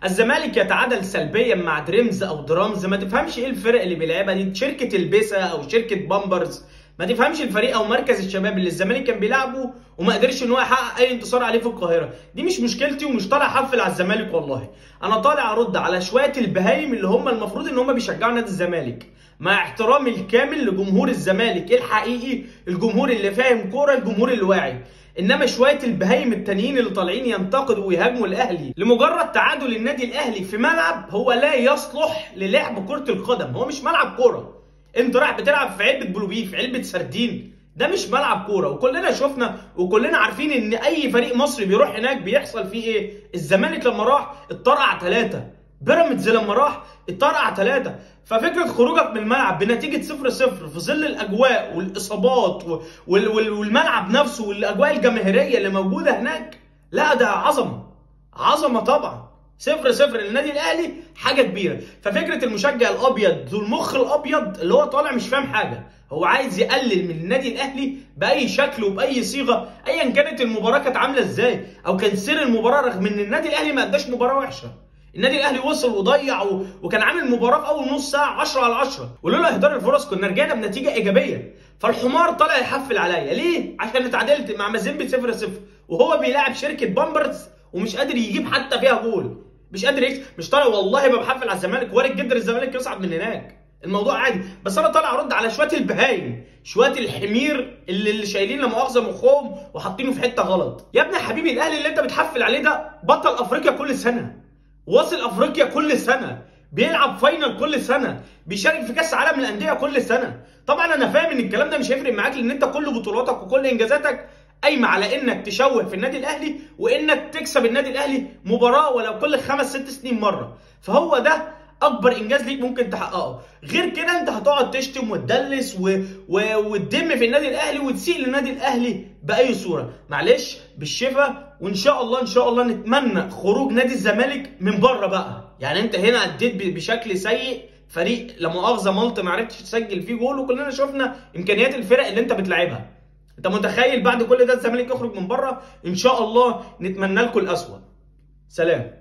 الزمالك يتعادل سلبيا مع دريمز او درامز، ما تفهمش ايه الفرق اللي بيلعبها دي، شركة البسه او شركة بامبرز، ما تفهمش الفريق او مركز الشباب اللي الزمالك كان بيلعبه وما قدرش ان هو يحقق اي انتصار عليه في القاهرة. دي مش مشكلتي ومش طالع احفل على الزمالك، والله انا طالع ارد على شوية البهايم اللي هم المفروض ان هم بيشجعوا نادي الزمالك، مع احترامي الكامل لجمهور الزمالك الحقيقي، الجمهور اللي فاهم كورة، الجمهور اللي واعي. انما شوية البهايم التانيين اللي طالعين ينتقدوا ويهاجموا الاهلي لمجرد تعادل النادي الاهلي في ملعب هو لا يصلح للعب كره القدم، هو مش ملعب كورة. انت رايح بتلعب في علبة بلوبيف، في علبة سردين، ده مش ملعب كورة. وكلنا شفنا وكلنا عارفين ان اي فريق مصري بيروح هناك بيحصل فيه ايه. الزمالك لما راح اتطرقع 3، بيراميدز لما راح اتطرقع 3. ففكره خروجك من الملعب بنتيجة 0-0 في ظل الاجواء والاصابات والملعب نفسه والاجواء الجماهيرية اللي موجودة هناك، لا ده عظمه، عظمه طبعا. 0-0 للنادي الاهلي حاجة كبيرة. ففكره المشجع الابيض ذو المخ الابيض اللي هو طالع مش فاهم حاجة، هو عايز يقلل من النادي الاهلي باي شكل وباي صيغة ايا كانت المباراة كانت عامله ازاي او كان سير المباراة، رغم ان النادي الاهلي ما اداش مباراة وحشة. النادي الاهلي وصل وضيع وكان عامل مباراة في اول نص ساعة 10/10، ولولا اهدار الفرص كنا رجعنا بنتيجة ايجابية. فالحمار طالع يحفل عليا ليه؟ عشان اتعادلت مع مازيمبي 0-0 وهو بيلاعب شركة بامبرز ومش قادر يجيب حتى فيها جول، مش قادر يكسب. مش طالع والله ما بحفل على الزمالك، وارد جدا الزمالك يصعد من هناك، الموضوع عادي. بس انا طالع ارد على شوية البهايم، شوية الحمير اللي شايلين لا مؤاخذة مخهم وحاطينه في حتة غلط. يا ابني حبيبي الاهلي اللي انت بتحفل عليه ده بطل افريقيا كل سنة، واصل افريقيا كل سنة، بيلعب final كل سنة، بيشارك في كاس عالم للاندية كل سنة. طبعا انا فاهم ان الكلام ده مش هيفرق معاك، لان انت كل بطولاتك وكل انجازاتك قايمة على انك تشوه في النادي الاهلي وانك تكسب النادي الاهلي مباراة ولو كل 5-6 سنين مرة. فهو ده اكبر انجاز ليك ممكن تحققه. غير كده انت هتقعد تشتم وتدلس وتدم في النادي الاهلي وتسيء للنادي الاهلي باي صوره. معلش بالشفا، وان شاء الله ان شاء الله نتمنى خروج نادي الزمالك من بره بقى. يعني انت هنا اديت بشكل سيء، فريق لا مؤاخذة مالطا ما عرفتش تسجل فيه جول، وكلنا شفنا امكانيات الفرق اللي انت بتلعبها. انت متخيل بعد كل ده الزمالك يخرج من بره؟ ان شاء الله نتمنى لكم الاسوأ. سلام.